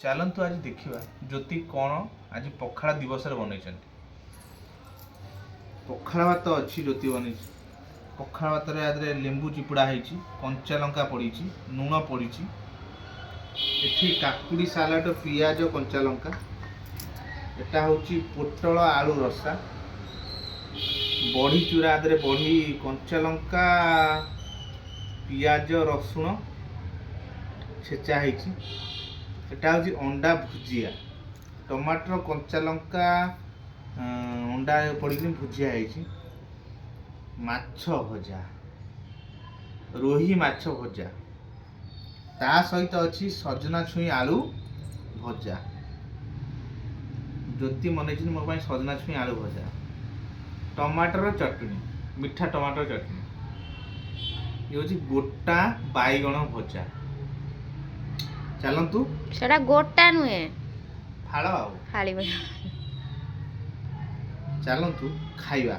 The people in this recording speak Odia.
ଚାଲନ୍ତୁ, ଆଜି ଦେଖିବା ଜ୍ୟୋତି କ'ଣ ଆଜି ପଖାଳ ଦିବସରେ ବନେଇଛନ୍ତି। ପଖାଳ ଭାତ ଅଛି, ଜ୍ୟୋତି ବନେଇଛି। ପଖାଳ ଭାତରେ ଆଧିରେ ଲେମ୍ବୁ ଚିପୁଡ଼ା ହେଇଛି, କଞ୍ଚା ଲଙ୍କା ପଡ଼ିଛି, ଲୁଣ ପଡ଼ିଛି। ଏଠି କାକୁଡ଼ି ସାଲାଡ଼, ପିଆଜ, କଞ୍ଚା ଲଙ୍କା। ଏଟା ହେଉଛି ପୋଟଳ ଆଳୁ ରସା, ବଢ଼ି ଚୁରା। ଆଧିରେ ବଢ଼ି, କଞ୍ଚା ଲଙ୍କା, ପିଆଜ, ରସୁଣ ଛେଚା ହେଇଛି। ଏଟା ହେଉଛି ଅଣ୍ଡା ଭୁଜିଆ, ଟମାଟର, କଞ୍ଚା ଲଙ୍କା, ଅଣ୍ଡା ପଡ଼ିକି ଭୁଜିଆ ହେଇଛି। ମାଛ ଭଜା, ରୋହି ମାଛ ଭଜା। ତା ସହିତ ଅଛି ସଜନା ଛୁଇଁ ଆଳୁ ଭଜା। ଜ୍ୟୋତି ବନେଇଛନ୍ତି ମୋ ପାଇଁ ସଜନା ଛୁଇଁ ଆଳୁ ଭଜା, ଟମାଟର ଚଟଣି, ମିଠା ଟମାଟର ଚଟଣି। ଇଏ ହେଉଛି ଗୋଟା ବାଇଗଣ ଭଜା। ଚାଲନ୍ତୁ। ସେଟା ଗୋଟା ନୁହେଁ। ଫାଳ ଆଉ ଫାଳି। ଚାଲନ୍ତୁ ଖାଇବା।